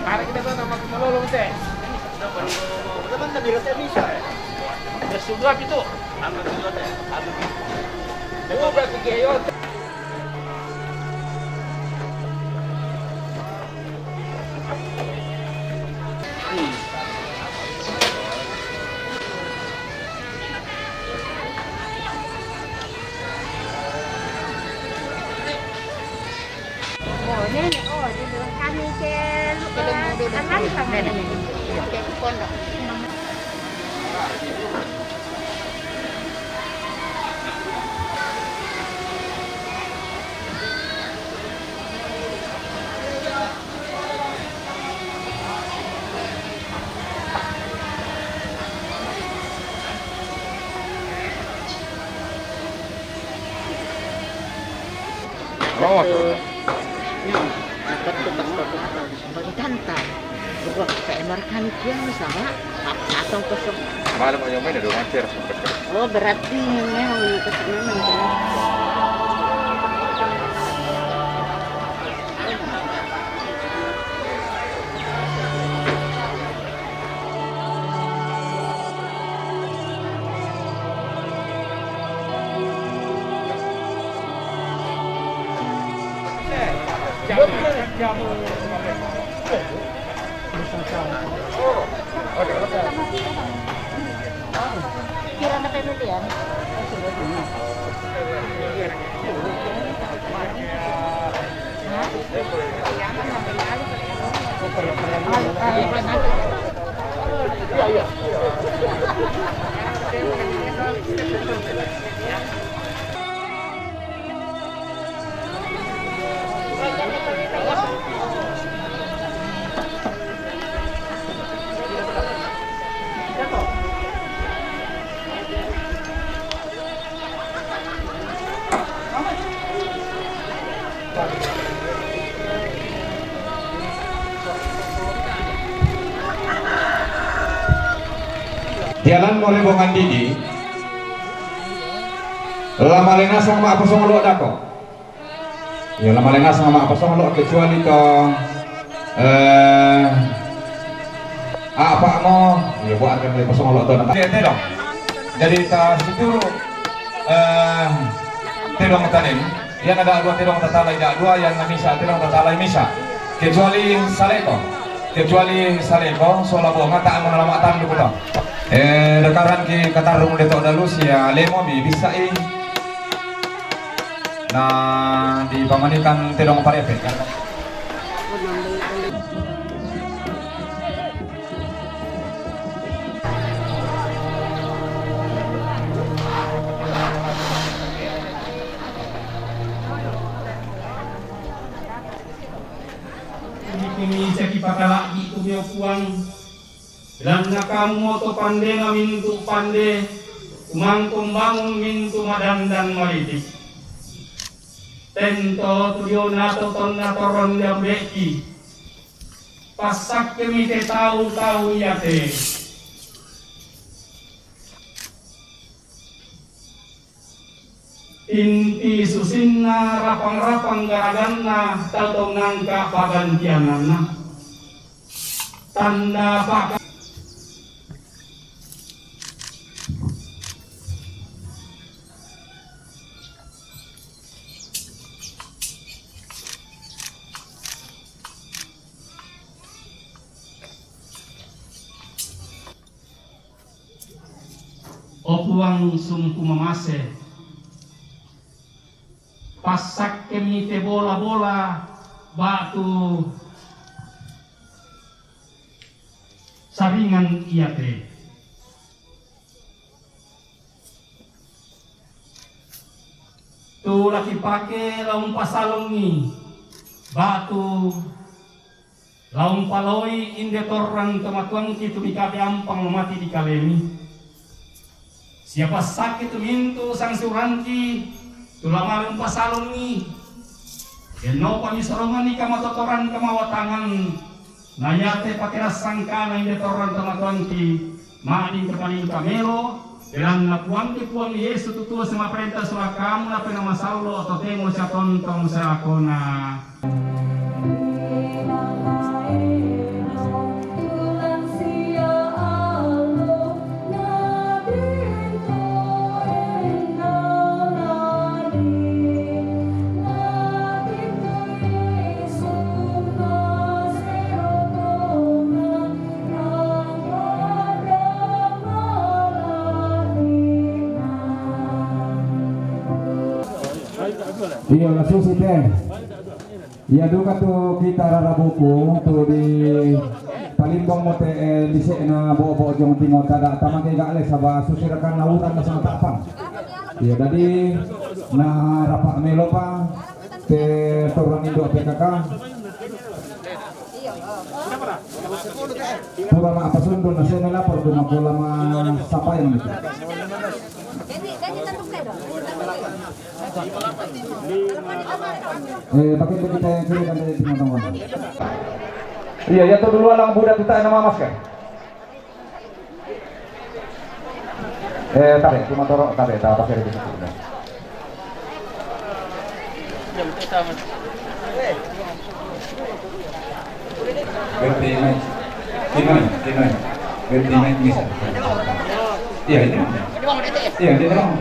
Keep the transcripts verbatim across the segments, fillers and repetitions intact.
Karena kita tuh nama Malolo, Teh. Kita kan tadi rasa bisa, ya? Sudah itu. Ambil dulu, Teh. Ambil. Oh, berarti dia, yo. Oh, ini, oh, di belakang ini, ke, eh, kanan sama ini. Ke pondok. Oh, iya. Dapat tuh pas foto. Bagi tanta. Berbuat P M R kan kian sama. Atau kosong. Malam ayo main ada ngajar. Oh, berarti memang ke sana memang. Jalan Moribongan Didi. La malinasang ma' pasongolo' dako'. Iya, la malinasang ma' pasongolo' kecuali to, eh, apa' mo, iya, buat kan le pasongolo' to. Iya, tedong. Jadi ta situru', eh, tedong tanin. Iya, na da'dua tedong tatalay da'dua, iya, na misa' tedong tatalay misa'. Kecuali saleko. Kecuali saleko, sola bonga ta' mo nalama' tandu' ko to. Eh, dakaran ki katarrung de to' dalus, iya, lemo mi bissa'i. Na di pamanitan tedong parepe. Kumi-kumi caki pakala'bi' tu mio Puang. Belanna kamu oto pandena mintu' pande, kumangkung bangun mintu' madandan maliti'. Tento tu diona to tonna torron diambe'ki, passakkemi te tau-tau iate. Inti susinna rapang-rapang garaganna tau tongngangka' pagantiananna. Tanda paka- O Puang sumpu mamase, passakkemi te bola-bola ba'tu saringan iate. Tu la kipake la umpasalongi ba'tu la umpaloi inde torrang tomatuangki tu mikape ampang mamati di kalemi. Sia passakki tu mintu' sangsiuranki tu la male umpasalongi. Denno pami soronganni kamatotoran kamawatangan, na iate pakerassangkana inde torrang tomatuangki, ma'din kapalingka melo, belanna Puangki Puang Yesu tu tuo simaparenta sola kamu napena masallo totemo siatontong seakona. Iyo, la susi te. Iya duka tu kita rarabuku tu di palimbong mo te, eh, lise'na bo'bo' jong timo tada' tamake ga'le saba' susi rakanna urang na sangata'pang. Iya, dadi na rapa' melopa te torang indo' P K K. Pura ma' pasundul na sene lapor tu makola ma' sapayang gitu. Eh, pakai kita yang kiri kan dari timur tengah. Iya, iya, tu dulu alang budak kita nama masker. Eh, tabe', cuma toro' tabe', tabe' pakai di situ. Berhenti naik. Gimana? Gimana? Berhenti naik misal. Iya, ini. Iya, ini terang.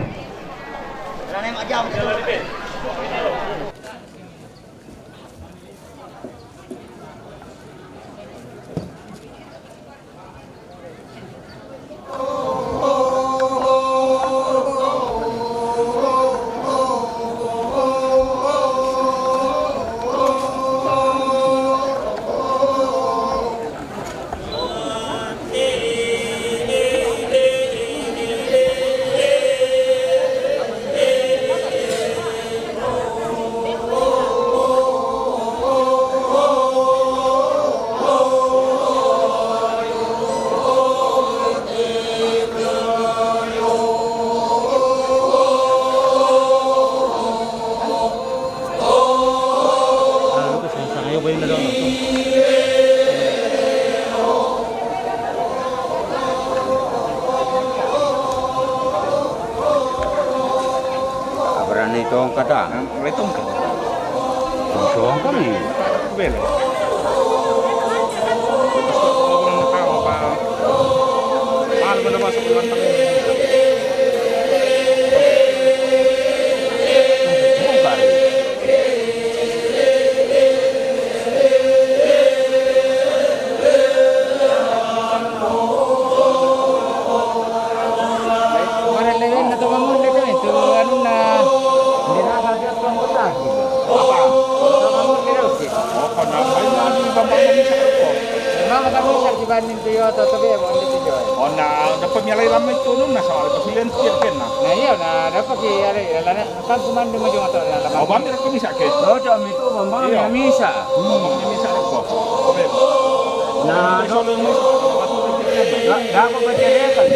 Itong kata. Itong kata. Itong kami. Bele. Kemarin lewat na tumangon na kami, tu anu na, hindi na sabi at pangkutagi. Apa? Tumangon na daw si. Oh, kana, ay, ano, iba ba ang isa ko? Mama kami sa kibanding tuyo, to, to, be, mo, hindi tuyo. Oh, na, dapat niya lang may tulong na sa mga pagpilihan siya, na. Na, yun, na, dapat si, ano, yun, na, Kan kumande mo yung ato na laman. O, bami ra ko misa ke. Dodo, mi ko, bambang, iyo, mi misa. Hmm. Mi misa ko. Na, do-, da-, dako ba cerekan?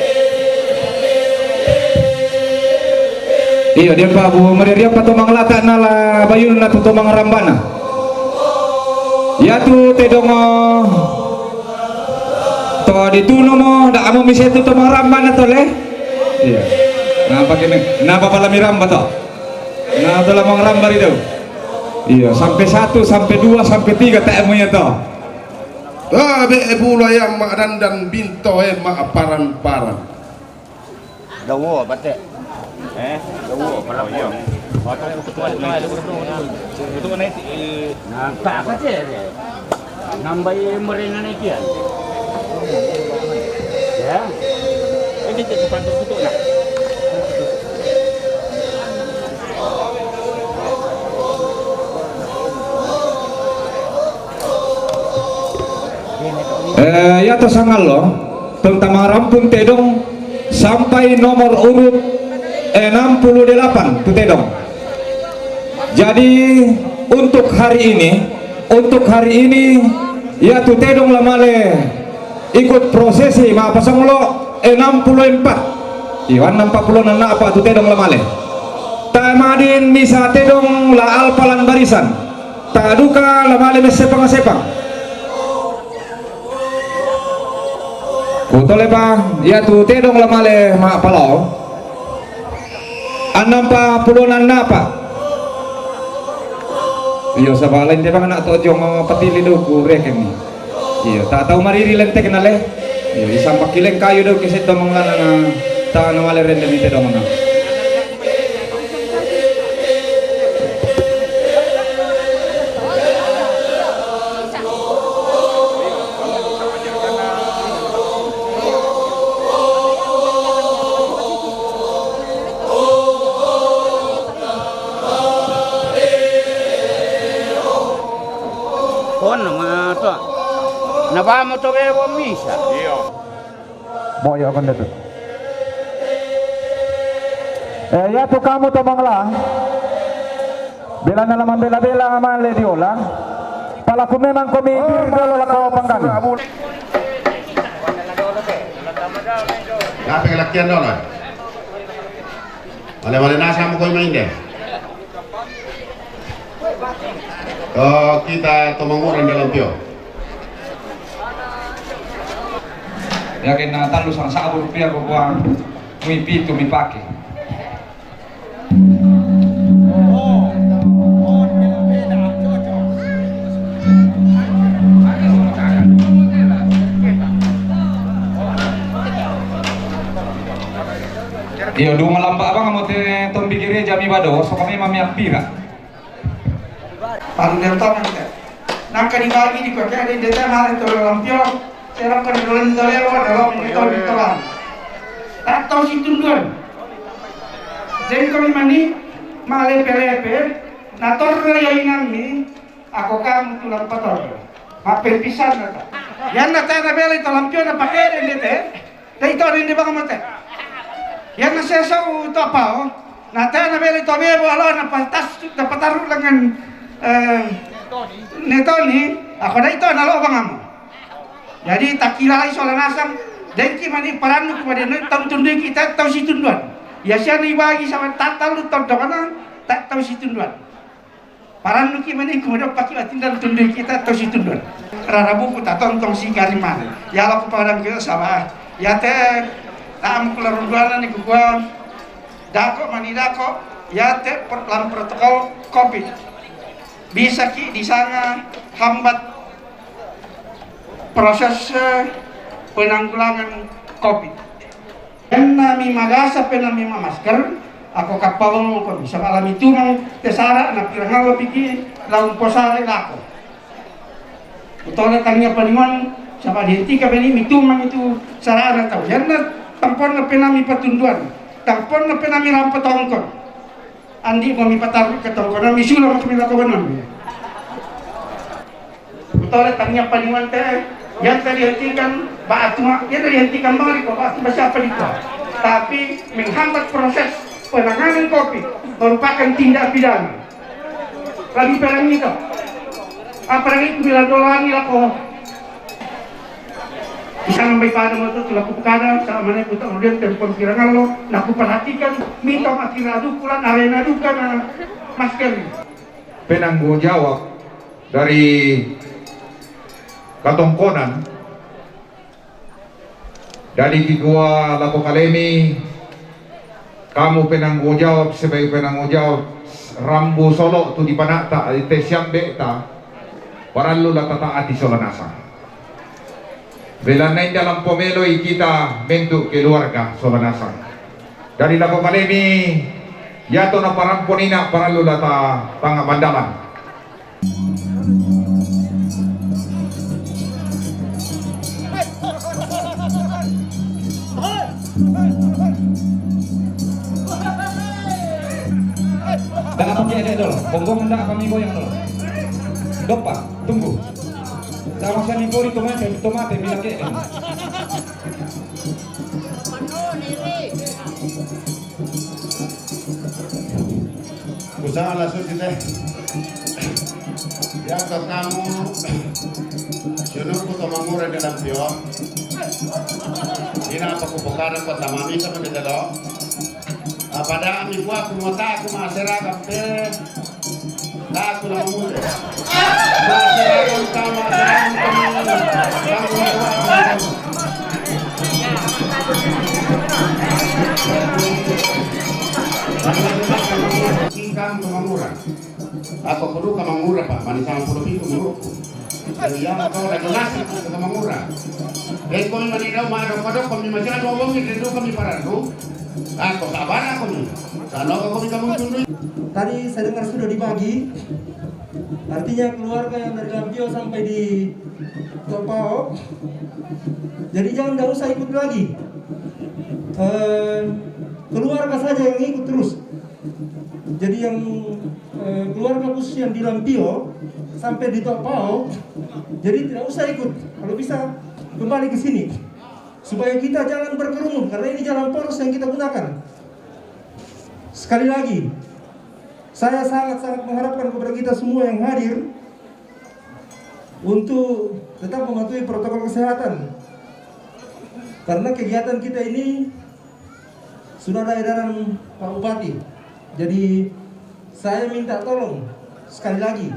Iyo, dia pa bu mari dia pa tumang lata na la bayun na tu tumang rambana. Ya tu tedong, oh, to di tunu mo, da amo misa tu tumang rambana to le. Iya. Napa kene? Napa pala miramba to? Nah, telah mengeram dari tu. Iya, sampai satu, sampai dua, sampai tiga tak munya tu. Tabe e bula yang mak dandan binto e mak paran-paran. Dawo, bate. Eh? Dawo, pala iya. Waktu ketua, ketua, ketua, ketua, ketua, ketua, ketua, Nampak apa tu? Nambai merena ni kian. Ya. Ini tak sepatu betul nak. Eh, ya, tersanggal lo. Tentang rampung tedong sampai nomor urut enam puluh delapan tu tedong. Jadi untuk hari ini, untuk hari ini, ya, tu tedong lamale ikut prosesi ma pasang lo enam puluh empat. Iwan enam puluh enam apa tu tedong lamale. Tamadin misa tedong la alpalan barisan. Taduka lamale mesepang-sepang. Kutole pa, ya tu tedong lamale ma palao. Anam pa pulunan napa. Iyo, sabala inde bang anak tojong patili do kureken ni. Iyo, tak tahu mariri lente kenale. Iyo, isam pakileng kayu do keset domong lana na. Tak nawale rende mite domong na. Kono ma to. Na ba mo to bebo misa. Iyo. Boyo konde tu. Eh, ya tu kamu to mangla. Bela na la mambela-bela amale diola. Pala ku memang komi diri dolo lako panggami. Gape kelakian dolo. Male-male nasa mo koi main deh. Oh, kita to manguran dalam pio. Yakin na talu sang sabu rupiah ko kuang mui pitu mi pake. Iyo, dunga lamba abang mo te tombi gereja mi bado, so kami mami ampira. Paru del tongan te. Nangka dibagi di kota ada deta mare to lampio. Serang kan dolen tolero dalam monitor di tolan. Tato si tunduan. Jengko mani malepe-lepe. Na torro ya inang ni. Ako kamu tulang pator. Mape pisan na ta. Yan na tana bele to lampio na pakede ndete. Dai to dende baka mate. Yan na sesa u to pao. Na tana bele to bebo alo na patas na pataru lengan, eh, netoni. Ako dai to na lo bang amo. Jadi takilai sola nasang. Dengki mani parannu kepada ne tau tundui kita tau si tunduan. Ya sian ibagi sama tatal lu tau dokanan tak tau si tunduan. Parannuki mani kumodopaki atindan tundui kita to si tunduan. Rarabuku tatontong si karimane. Yala ku padang ke sabar. Yate tamu kularuduana ni kukuang. Dako mani dako. Yate per-, lam protokol covid. Bisa ki di sana hambat proses, eh, penanggulangan covid. Yan nami magasa pe nami mamasker, ako kapawang ko bisa malami tumang tesara na pirangalo piki laung posare lako. Utole tangia palingon, saba dihentikan beni mitumang itu sarana tau. Yan na tampon na pe nami patunduan, tampon na pe nami rampa tongkon. Andi mo mi pataru ke tongkon, mi sula mo kami lako banon. Utole tangia palingon te, yan tadi hentikan, ba atuma, yan tadi hentikan bang ko, ba atuma siapa di ko. Tapi menghambat proses penanganan covid merupakan tindak pidana. Lagi perang itu. Apa lagi ku bilang dolan ni lako. Bisa nambai pada moto tu laku kada, sama ne ku tak udah tempon pirangalo, laku perhatikan, minta mati radu pulang arena duka na masker. Penanggung jawab dari katongkonan, dari kikua lako kalemi, kamu penanggung jawab, sebagai penanggung jawab, rambu solo tu di panata, te siambe ta, parallu la tataati sola nasang. Belanna inda lampo meloi kita mentu keluarga sola nasang. Dari lako kalemi, yato na parampo nina parallu la ta tanga mandalan. Ndak apa ki ede dolo, bonggong ndak apa mi goyang dolo. Dopa, tunggu. Sama sani kori tomate, tomate bila ke. Usaha langsung kita. Ya ke kamu. Sunungku to mangura dalam pion. Ini apa ku pokara kota mami sama kita dong. Apa dah mi kuat ku mata aku masih ragam pe. Aku na mangura. Masih ragam ta, masih ragam ta. Ingkang tu mangura. Ako kudu ka mangura, Pak. Mani sama puluh pitu menurutku. Iya, kau ada donasi ke mangura. Eh, kau mani dau ma dau kodok kami masih ada wong itu kami paradu. Ako sabar ako ni. Sana kau kami kamu tundui. Tadi saya dengar sudah dibagi. Artinya keluarga yang dari Lampio sampai di Topao. Jadi jangan, nggak usah ikut lagi. Eh, keluarga saja yang ikut terus. Jadi yang, eh, keluarga khusus yang di Lampio sampai di Topao, jadi tidak usah ikut. Kalau bisa kembali ke sini supaya kita jangan berkerumun karena ini jalan poros yang kita gunakan. Sekali lagi, saya sangat-sangat mengharapkan kepada kita semua yang hadir untuk tetap mematuhi protokol kesehatan. Karena kegiatan kita ini sudah ada edaran Pak Bupati. Jadi saya minta tolong sekali lagi,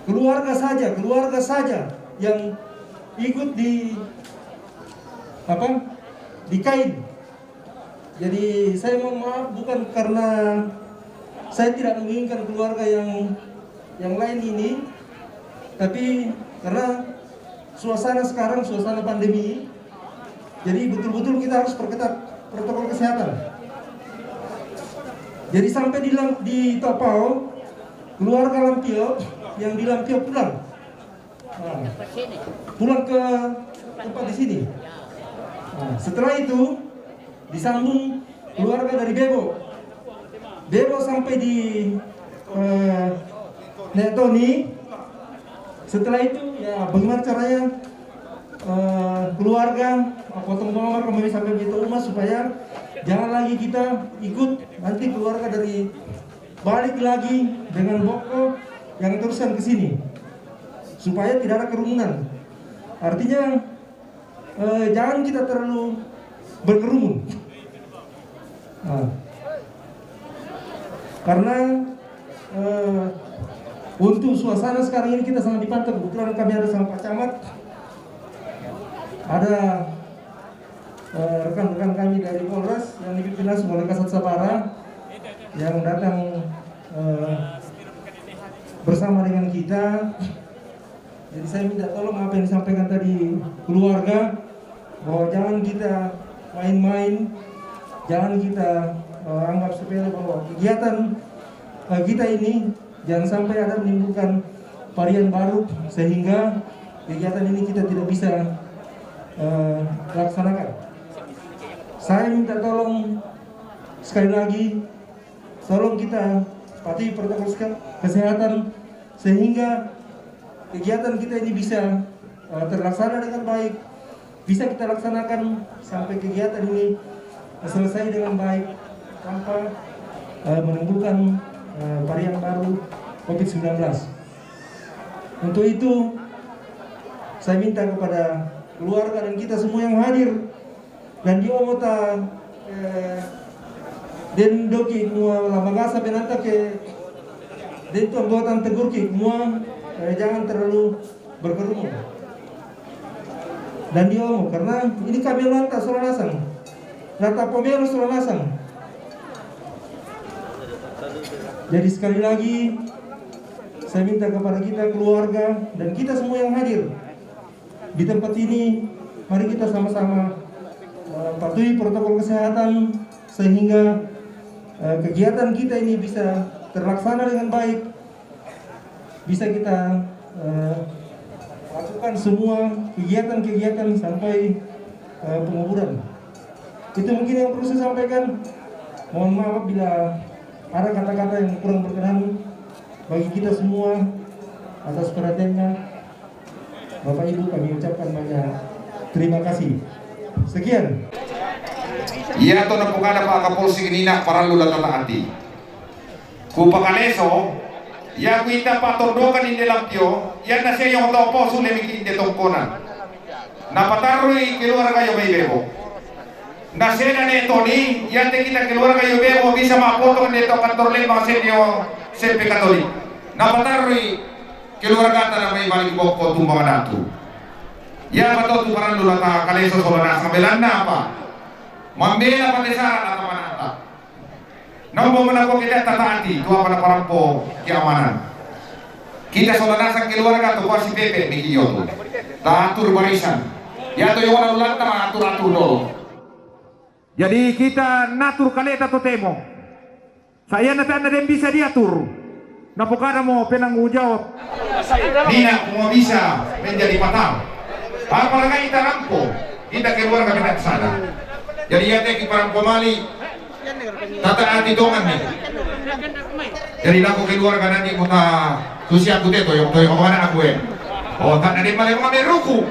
keluarga saja, keluarga saja yang ikut di apa, di kain. Jadi saya mohon maaf, bukan karena saya tidak menginginkan keluarga yang yang lain ini, tapi karena suasana sekarang suasana pandemi, jadi betul-betul kita harus perketat protokol kesehatan. Jadi sampai di Lam- di Topao, keluarga Lampio yang di Lampio pulang. Nah, pulang ke tempat di sini. Nah, setelah itu disambung keluarga dari Bebo. Bebo sampai di, eh, Nek Toni. Setelah itu ya bagaimana caranya, eh, keluarga potong nomor kembali sampai di rumah supaya jangan lagi kita ikut nanti keluarga dari balik lagi dengan boko yang teruskan ke sini supaya tidak ada kerumunan. Artinya, eh, jangan kita terlalu berkerumun. Nah, karena, eh, untuk suasana sekarang ini kita sangat dipantau. Kebetulan kami ada sama Pak Camat, ada, eh, rekan-rekan kami dari Polres yang dipimpin langsung oleh Kasat Sabara. yang datang eh, bersama dengan kita. Jadi saya minta tolong apa yang disampaikan tadi keluarga, bahwa jangan kita main-main, jangan kita eh, anggap sepele bahwa kegiatan eh, kita ini jangan sampai ada menimbulkan varian baru sehingga kegiatan ini kita tidak bisa eh, laksanakan. Saya minta tolong sekali lagi, tolong kita patuhi protokol kesehatan sehingga kegiatan kita ini bisa eh, terlaksana dengan baik, bisa kita laksanakan sampai kegiatan ini selesai dengan baik tanpa eh, menimbulkan eh, varian baru covid sembilan belas. Untuk itu, saya minta kepada keluarga dan kita semua yang hadir dan di omota eh, den doki mua la magasa benanta ke den tu anggota tegur ki mua eh, jangan terlalu berkerumun dan di omo karena ini kami lanta sola nasang rata pomelo sola nasang. Jadi sekali lagi saya minta kepada kita keluarga dan kita semua yang hadir di tempat ini, mari kita sama-sama eh, patuhi protokol kesehatan sehingga eh, kegiatan kita ini bisa terlaksana dengan baik, bisa kita eh, lakukan semua kegiatan-kegiatan sampai eh, penguburan. Itu mungkin yang perlu saya sampaikan. Mohon maaf bila ada kata-kata yang kurang berkenan bagi kita semua atas perhatiannya. Bapak Ibu, kami ucapkan banyak terima kasih. Sekian. Ia to na pokada pa Kapolsek ni na parallu la tataati. Ku pakaleso, ia ku ita patondokan inde lampio, ia na sia yong to posu lemi ki inde tongkonan. Na patarrui keluarga yo mai bebo. Na sena ne toni, ia te kita keluarga yo bebo bisa mapotong ne to kantor lembang senio sempe katoli. Na patarrui keluarga ta na mai balik bokko tumbangan atu. Ia pato tu parandu lata kaleso sola nasang belanna apa? Mambela patesa lata manata. Nombo mana ko kita tataati tu apa na parampo keamanan. Kita sola nasang keluarga tu kuasi pepe di iyo tu. Tatur barisan. Ya to yona ulanta ma atur atur dolo. Jadi kita natur kaleta to temo. Saya na tanda den bisa diatur. Na pokada mo penanggung jawab. Nina mo bisa menjadi patang. Apalagi kita rampo. Kita keluarga kita sana. Jadi ya teki parampo mali. Tata ati dongan ni. Jadi lako keluarga nandi muta susi aku te toyong toyong mana aku eh. Oh tak nadi male mame ruku.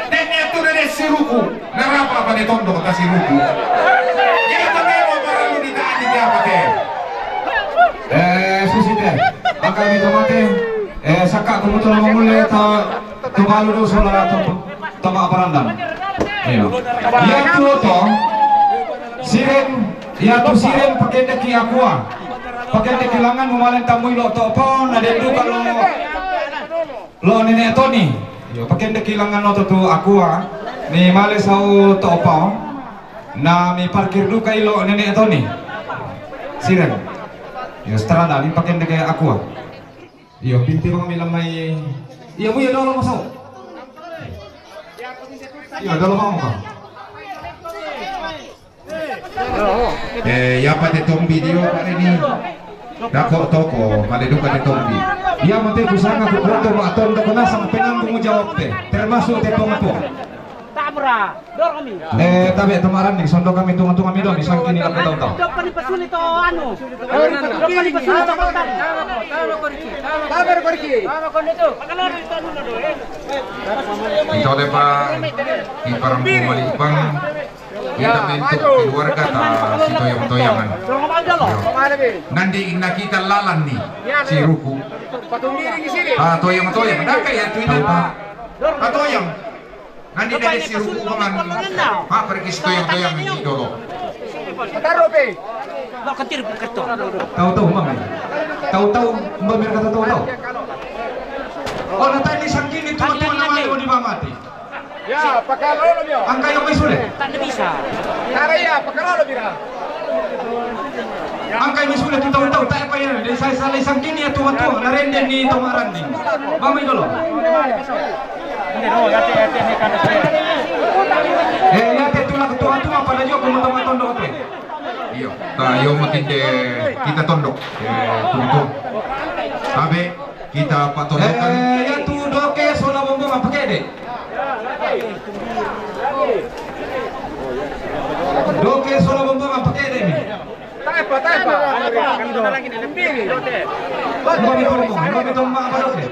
Dene tu dene si ruku. Narapa apa ne tondo kata si ruku. Jadi tame mo paralu di tadi dia apa te. Eh susi te. Angka mi tomate. Eh saka kumutu na mamule ta tumalu do sola to. Tama parandam. Iyo. Ia tu oto siren, ia tu siren pakende ki aqua. Pakende ki langan mumalen tamui lo to po na dendu kalo lo nene toni. Iyo pakende ki langan oto tu aqua. Ni male sau to po. Na mi parkir duka ilo nene toni. Siren. Iyo strada ni pakende ki aqua. Iyo pinti bang mi lamai. Iyo mu iyo dolo masau. Iyo dolo mau ka. Eh, ya pate tombi dio pate ni. Dako toko, pate duka te tombi. Iya mate kusanga ku koto ma tondo kena sang penanggung jawab te, termasuk te pongpo. Tabra, dor kami. Eh, tabe tumaran ni sondo kami tunga-tunga mi do ni sangkini la petau tau. Dok pani pasuli to anu. Dok pani pasuli to kotari. Kabar koriki. Ito le pa iparang pumali pang. Kita bentuk keluarga ta si toyang-toyangan. Nanti inna kita lalan ni si ruku. Ah, toyang-toyang. Daka ya tu ini pa. Ah, toyang. Nanti dari si ruku paman. Ah, pergi si toyang-toyang ini dulu. Taruh pe. Lo ketir keto. Tahu-tahu mang. Tahu-tahu mbak mereka tahu-tahu. Oh, nanti ini sangkini tuan-tuan nama yang di mati. Ya, pakalolo mio. Angka yang mai sule. Tak ada bisa. Tara ya, pakalolo bira. Angkai mi sule tu tau-tau, tae' pa iyan. Deng sai-sai sangkini iya tua-tua, narenden ni tau maranding. Bang mai dolo. Eh, iya te tu la tua-tua, pada jua ko mo tau matondok te. Iyo, ta iyo mo tinde kita tondok. Eh, tua-tua. Abe. Kita patolokan. Eh, iya tu doke sola bombong apa kede? Doke sola bombong apa kede ni? Tapa, tapa. Anu, anu, anu, anu, anu, anu. Dua betul, dua betul, apa doke?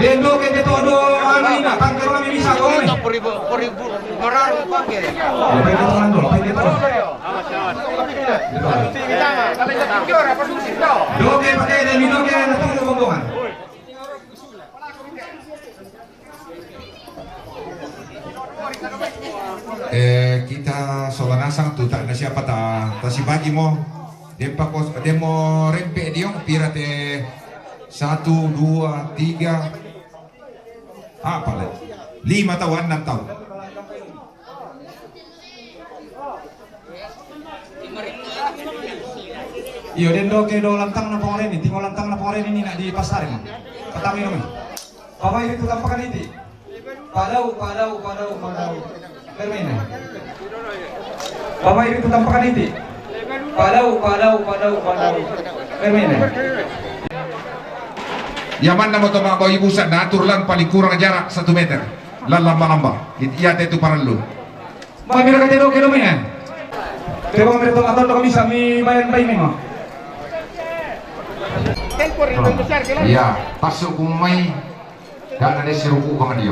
Dendo ke todo anu ina, tangke kami bisa kau ni. Poribu, poribu, orang pakai. Doke pakai dan minum ke nanti rombongan. Eh, kita sola nasang tu ta na siapa ta, ta si bagi mo. Dempa kos, demo rempe diong pira te satu, dua, tiga, apa le? Lima tau, annang tau. Iyo, dendo ke do lantang na pongoreni, tingo lantang na pongoreni ni na di pasar ni. Patami nami. Pamai itu tampakan iti. Padau, padau, padau, padau. Permene. Pamai itu tampakan iti. Padau, padau, padau, padau. Permene. Yaman na mo toma ko ibu sa natur lang paling kurang jarak satu meter. Lang lamba-lamba. Iya te tu parallu. Mami raka te doke lo mi, eh. Te bang mi to atau doke bisa mi bayan bayi mi ma. Iya, pasu kumai. Dan ada sirupu bang dia.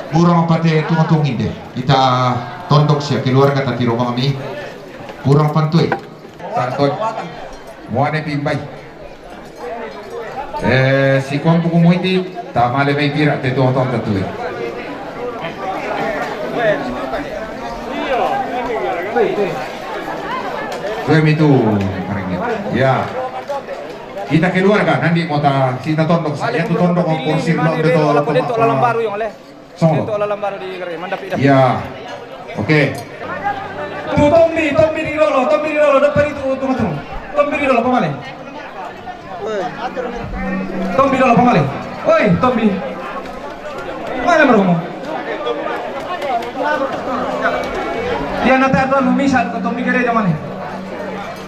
Burang pate tunga-tungi de. Kita tondok sia keluarga tati romang mi. Burang pantui. Santon. Muane pimbai. Eh, si kuampu kumuiti, ta male mai pira te tua tonta tu. Due mi tu, maringi. Ya. Kita keluarga, nanti mo ta, sita tondok, saya tu tondok, porsi lo, betul, betul, betul, betul. Song. Itu alam baru di Gere, mandapik dah. Ya. Oke. Tu Tombi, Tombi di dolo, Tombi di dolo, depan itu tu macam. Tombi di dolo, pamale. Tombi dolo, pamale. Oi, Tombi. Mana baru kamu? Ya, nanti ada misal ke Tombi Gere zaman ni.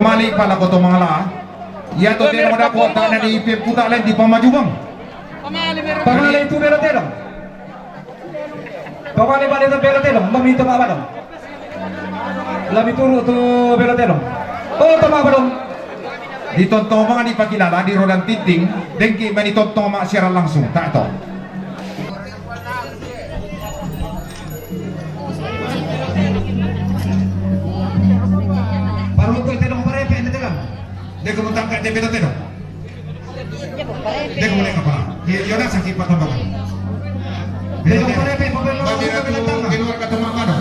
Malik pala ko to mangala. Ya to te mo dako ta na di pe puta len di pamajubang. Pamale itu bela tedong. Pamale bale tu bela tedong, mami toma badong. Labi turu tu bela tedong. Oh, toma badong. Di tontong manga di pakilala di rodan tinting, dengki mani tontong ma siaran langsung, tak to. Parutu tedong parepe tedong. Deko mutangka te bela tedong. Dia kemudian apa? Dia, dia nak sakit patah banget. Dia kemudian apa? Bagi ratu keluar kata mak kado.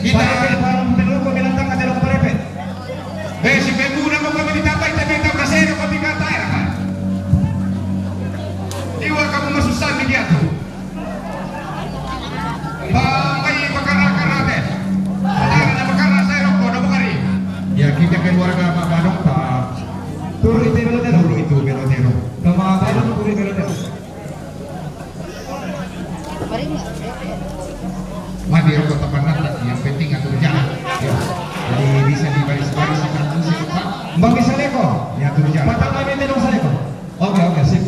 Kita Eh, si Pepu nama kami ditambah, kita minta kasih, kami kata ya kan. Iwa kamu masuk sana dia tu. Ba, mai bakara-kara te. Bakara na bakara sai roko na bakari. Ya, kita keluarga Pak Badong, Pak. Turu itu belo tero. Turu itu belo tero. Nama Badong turu itu belo tero. Mati roko tapan nata, yang penting atur jalan. Ya. Jadi bisa di baris-baris, akan musik, Pak. Mbak bisa leko? Ya, atur jalan. Patang kami tedong saleko. Oke, oke, sip.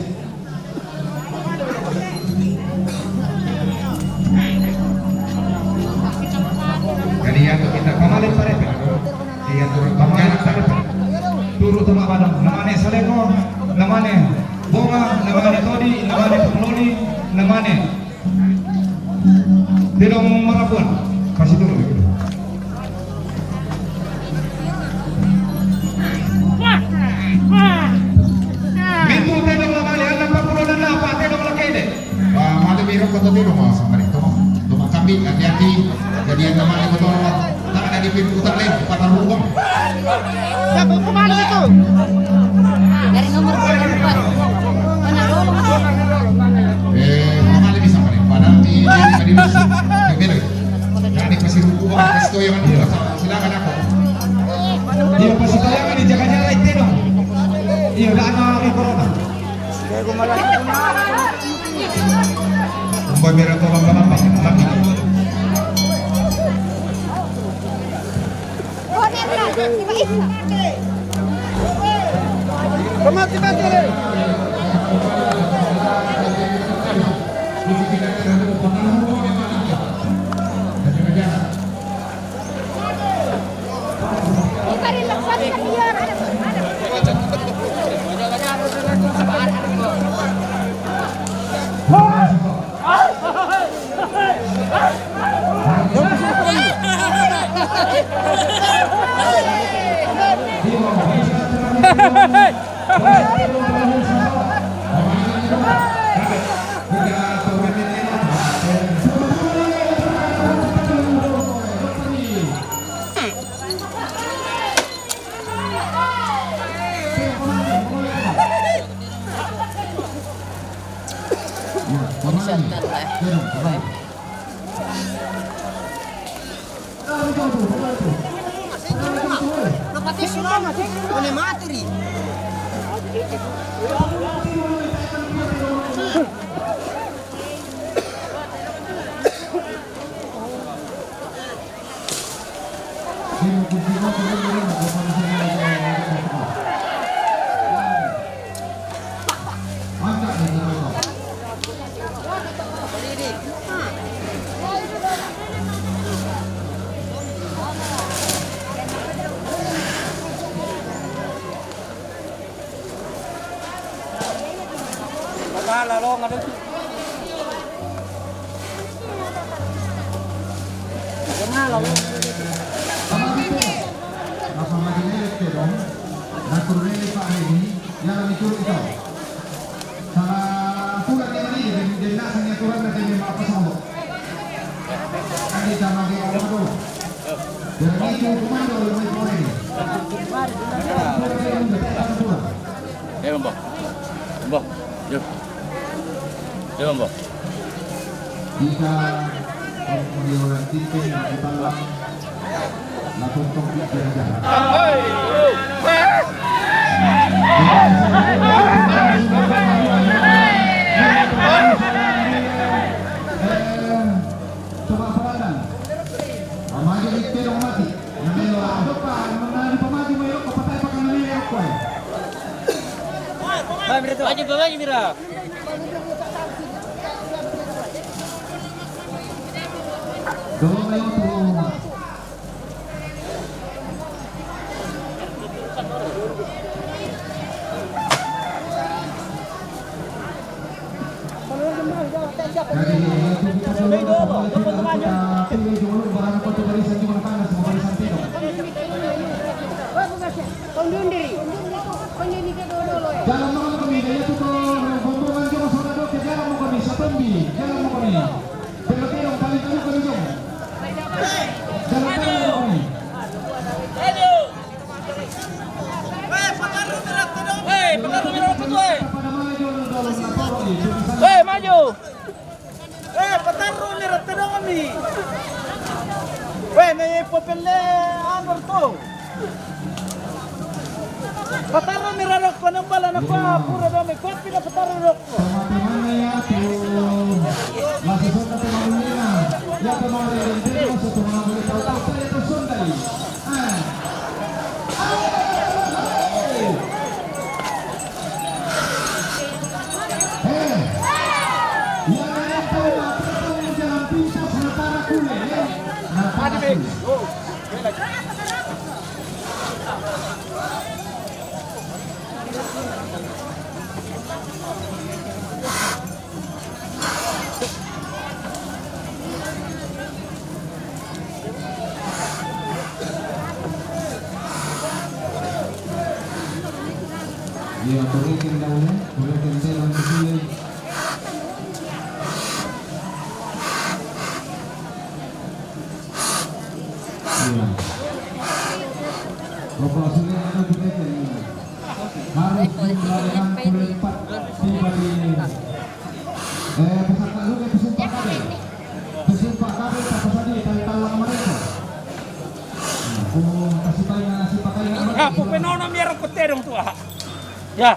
Jadi ya, kita pamalin parepe. Iya, turun pamalin parepe. Turu toma badong. Namane saleko, namane bonga, namane todi, namane pamloni, namane. Tidak mau marapuan. Kasih turun. Mintu tedong la male, annang papulo dan apa, tedong la kede. Ba, male mi roko to tedong, ma, sama ri to. Toma kami, hati-hati. Jadi, annang male ko to. Tak ada di pintu, tak lagi, patah lubang. Siapa kemana itu? Bombay merah tolong, tolong, tolong. Eh, Mbah. Mbah. Yo. Yo, Mbah. Jika orang di dalam, lakukan. Coba perhatikan. Maju di pedong mati. Maju, maju, maju. Maju, maju, mira. Jalan mau kami, dia itu tuh rombongan juga saudara, jalan mau kami, Satombi, jalan mau kami. Pelotero, paling kanan kami, Jom. Jalan mau kami. Hei, patarru mira rokko tu, eh. Pada mana, Jom, dalam lapor, eh, Jom, sana. Hei, maju. Eh, patarru mira rokko tu kami. Weh, me popelle anor tu. Patarru mira rokko, nembala na pa, pura dame, kopi na patarru rokko. Iya, koreken dahulu, koreken saya nanti sini. Iya. Bapak Sule ada koreken ini. Harus dilakukan kulit empat tiba di, eh, peserta lu, eh, peserta kabel. Peserta kabel, apa saja, tali talang mereka. Oh, kasih pakai, kasih pakai. Aku penono biar aku terong tua. Ya.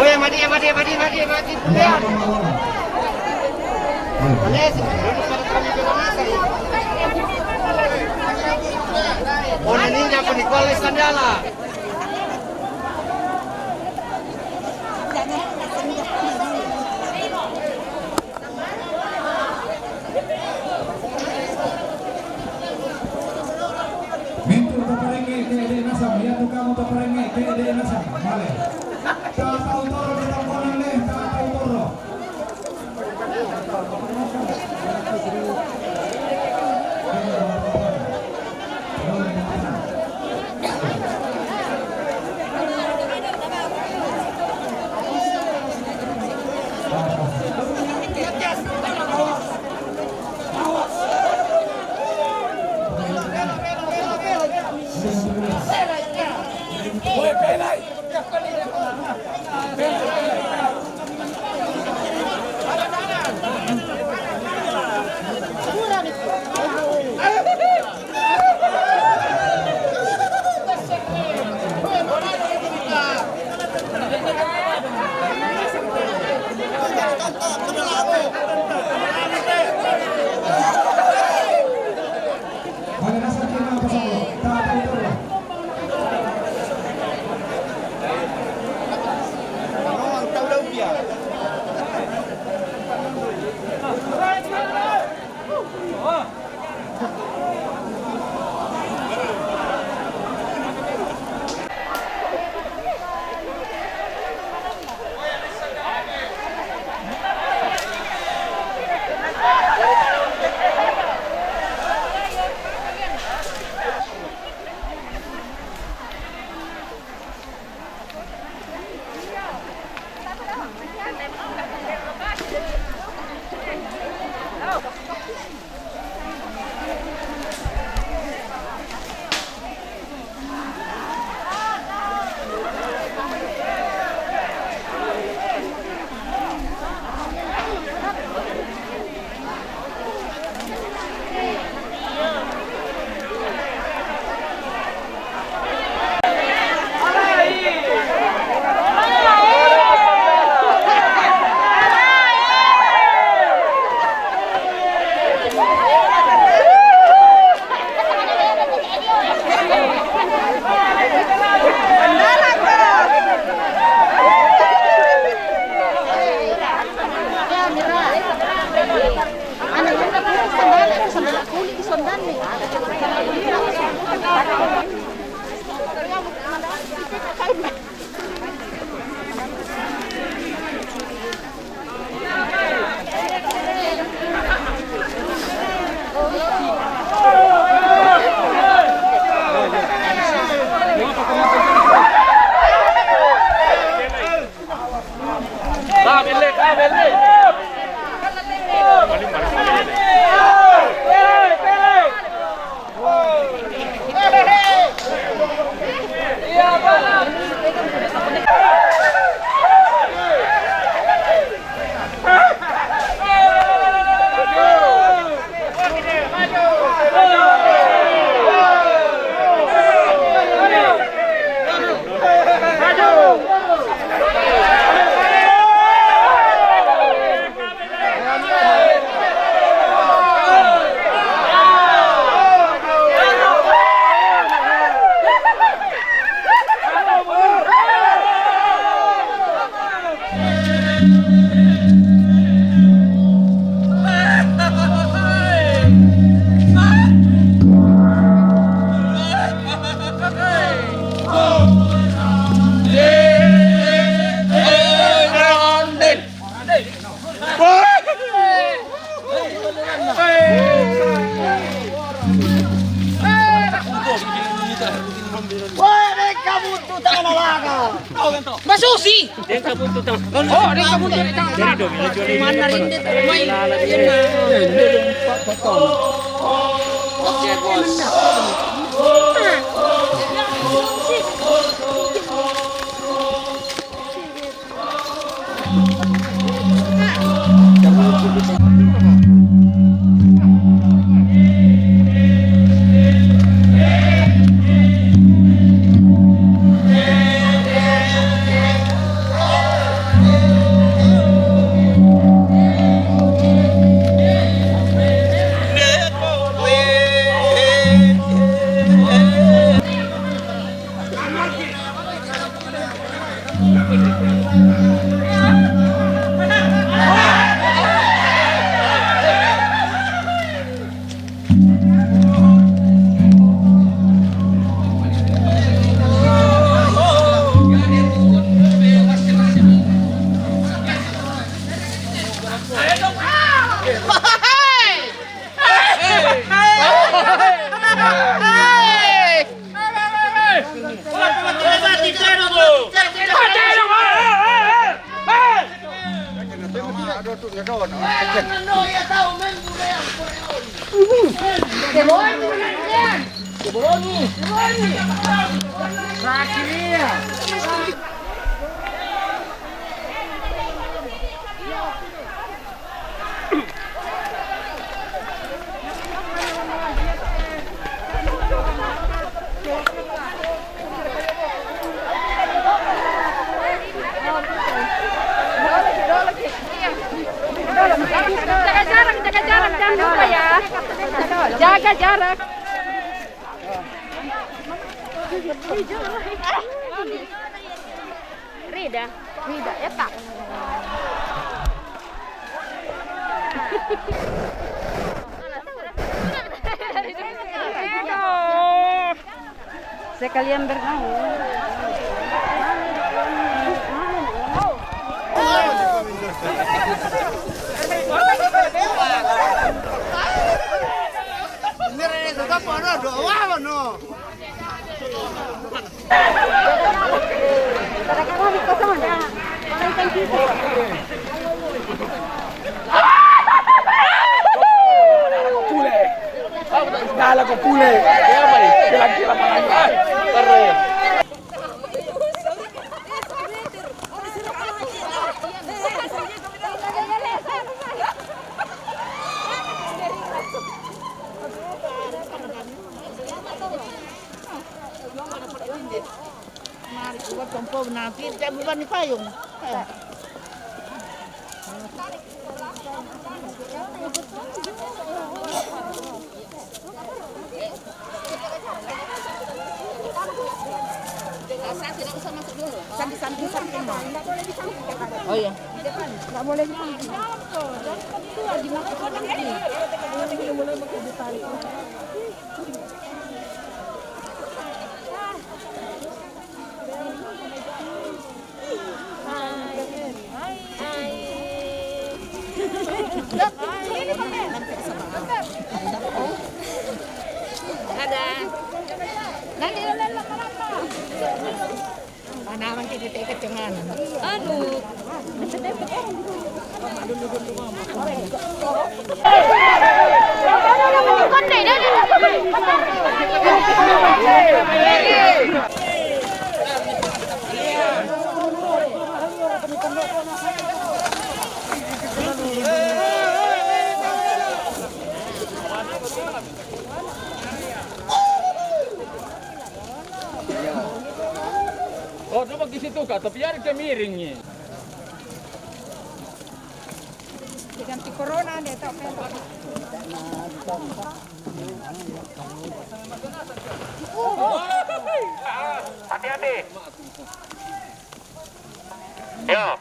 Oye, Matías, Matías, Matías, Matías, Matías. Una niña con igual sandala. Mentre Taparengnge' ke de' nasang, iatu kamu taparengnge' ke de' nasang. Male. Tatau toro' ri tampuanna le, tatau toro'. Woi, rengka buntu tangana laga. Masusi. Rengka buntu tang. Oh, rengka buntu tang. Manna rinde mai. Oke, bos. Jaga jarak, jaga jarak, jangan lupa ya. Jaga jarak. Rida, Rida, ya tak. Sekalian bernaung. Dala ko pule. Dala ko pule. Gila-gila. Mari, buat kompor nanti, jangan buat ni payung. Eh. Samping, samping, samping. Oh iya. Nggak boleh di sini. Dimasukkan nanti. Ada. Nanti lama-lama. Mana makin kita ikat jangan. Anu. Oh, coba ke situ, Kak, tapi ada ke miring ni. Diganti corona dia tak apa. Hati-hati. Ya.